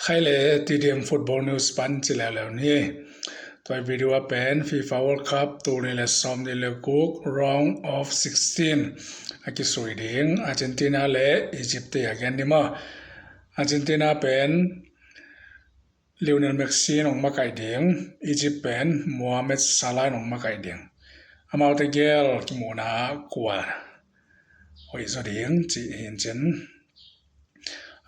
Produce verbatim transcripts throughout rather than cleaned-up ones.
Khai le T D M Football News pan ci leuleu ni. Tua video ah pen FIFA World Cup tul nih le sawm nih le guk round of sixteen a kisui ding Argentina le Egypt te a gen ni maw. Argentina pen Lionel Messi in hong makaih ding, Egypt pen Mohamed Salah in hong makaih ding. Amaute gel kimuhna kua hoih zaw ding cih hi in cin.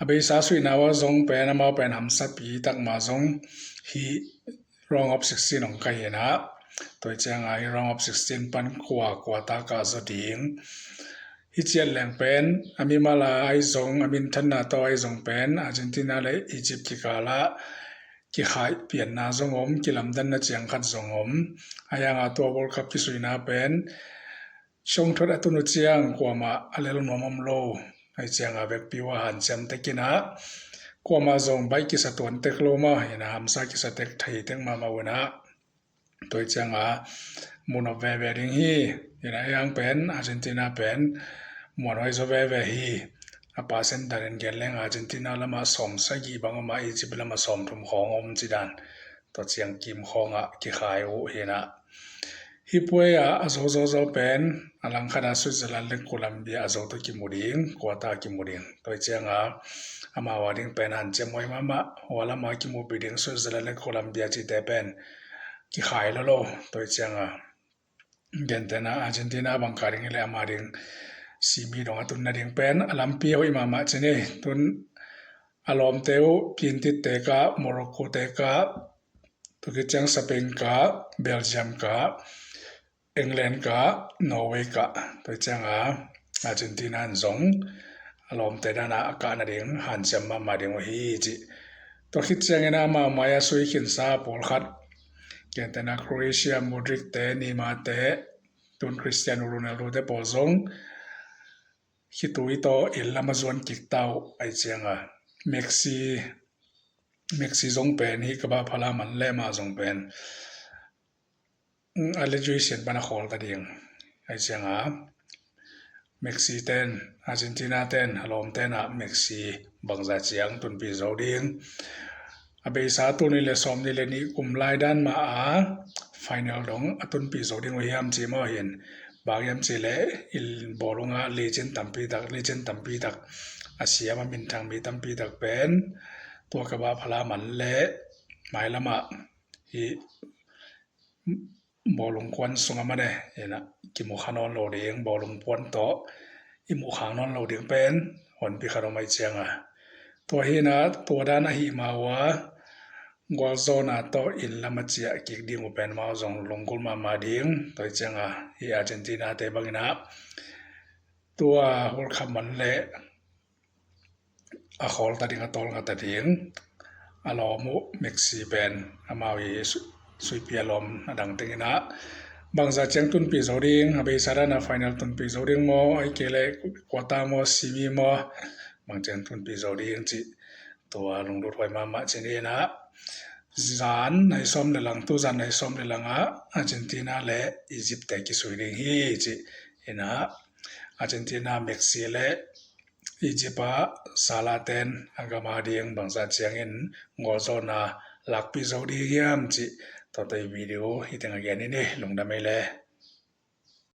A beisa suihna uah zong pen amau pen hamsapi tak mah zong hih round of sixteen hong kai hi in ah, tua hi ciangah hih round of sixteen pan kua quarter kah zaw ding. Hih ciat leng pen a mimal a ahi zong, a minthanna tawh ahi zong pen Argentina le Egypt kikal ah kikhaih pianna zong om, kilamdanna ciang khat zong om. Ahi hangah tua World Cup kisuihna pen siangtho a tun uh ciang kuamah a lel nuam om lo. Ahi ciangah vekpi uh a hanciam tek in ah, kuamah zong baih kisa tuan tek lo mah hi in ah, hamsa kisa tek thei tek mahmah uh in ah, tua hi ciangah munop veve ding hi. Hi in ah, ahi hang pen Argentina pen muanhuai zaw veve hi. A percent dan in gen leng Argentina lamah sawm sagih bang om a, Egypt lamah sawm thum khawng om ci dan. Tua ciang kim khawngah kikhai uh hi in ah, hih puai ah a zo zawzaw pen a langkhat ah Switzerland le Colombia a zo tawh kimu ding, quarter kimu ding. Tua hi ciangah amau a ding pen hanciam huai mahmah, hua lamah kimupi ding Switzerland le Colombia cihte pen kikhai lo lo. Tua hi ciangah gentehna Argentina bang kah ding hi leh ama ding semi dong a tunna ding pen a lampi hoih mahmah ci ni. Tun a lawmte uh Pintit te kah, Morocco te kah, tua khit ciang Spain kah, Belgium kah, England kah, Norway kah, tua hi ciangah Argentina in zong a lawmte dan ah a kah nading hanciam mahmah ding uh hi cih. Tua khit ciangin amau mai a sui khinsa pawlkhat, gentehna Croatia, Modric te, Neymar te, tun Cristiano Ronaldo te pawl zong khitui tawh inn lam a zuan kik ta uh. Ahi ciangah Messi, Messi zong pen hih ka bah phala man leh mah zong pen a le juisian pan a khawl ta ding. Ahi ciangah Messi ten, Argentina ten a lawmte in ah Messi bangzah ciang tunpih zo ding. A beisa tul nih le sawm nih le nih kum lai dan mah a final dong a tunpih zo ding uh hiam ci maw hi in. Bang hiam cih leh inn bawlung ah legend tampi tak, legend tampi tak a siam, a minthang mi tampi tak pen tua ka bah phala man leh mailam ah hih bawlung kuan sungah mah ne, hi in ah, kimu kha nawn lo ding, bawlung puan tawh i mu khak nawn lo ding pen honpi khat om. Ahi ciangah tua hi in ah, tua dan ahih mah uh a gualzawhna tawh inn lam a ciah kik ding uh pen amau zong lunggulh mahmah ding. Tua hi ciangah hih Argentina te bang in ah tua World Cup man leh a khawl ta ding, a tawlnga ta ding a lawm uh Messi pen amau i su-, suipi a lawm a dang teng in ah bangzah ciang tunpih zo ding, a beisa dan a final tunpih zo ding maw, ahih kei leh quarter maw, semi maw, bang ciang tunpih zo ding cih tua lunglut huai mahmah ci ni. In ah zan nai sawm le lang, tu zan nai sawm le lang ah Argentina le Egypt te kisui ding hi ci. In ah Argentina, Messi le Egypt ah Salah ten a gam a ding bangzah ciangin gualzawhna lakpih zo ding hiam cih tua tawh i video hih teng a gen ni. Lungdam ei le.